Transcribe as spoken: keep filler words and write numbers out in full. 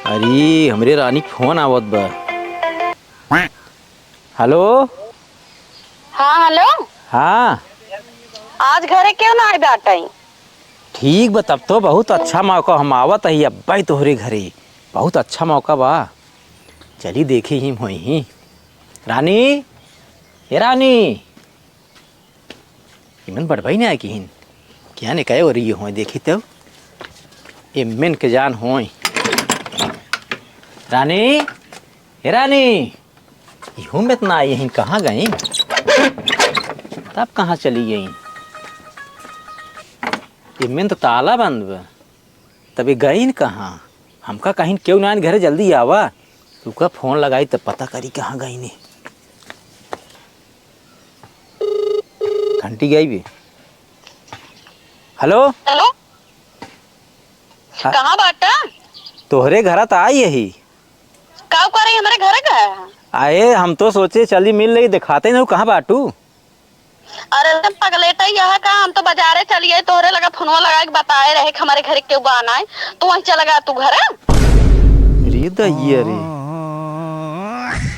अरे, हमरे रानी के फोन आवत बा। हेलो। हाँ, हेलो। हाँ। आज घरे क्यों ना आए बाटई? ठीक बा, तब तो बहुत अच्छा मौका, हम आवत ही अब्बे तोहरे घरे। बहुत अच्छा मौका बा, चली देखी ही होई ही। रानी, ए रानी, इमन बढ़बई ना आए किहिन। क्या ने कहे हो रही हो, देखी तो। इमन के जान होई। रानी, ए रानी, इहू में त ना आई, यहीं कहाँ गई? तब कहाँ चली गई? इमन तो ताला बंद बा। तबे गईन कहाँ? हमका कहिन केहू ना आइन घरे, जल्दी आवा। तुका फोन लगाई तब पता करी कहाँ गईन। घंटी गई बे। हेलो। हेलो। हाँ। कहाँ बाटा? तोहरे घरा त आई यही। का करे हमरे घरे का? आए, हम तो सोचे चली मिल लेई, देखाते नहीं कहाँ बाटू। अरे पगलेटा, यह का, हम तो बाजारे चलिए, तोहरे लगा फोनवा लगा के बताए रहे कि हमरे घरे केहू बा नाई, तू वहीं चला गा तू घरे। रे दैया रे।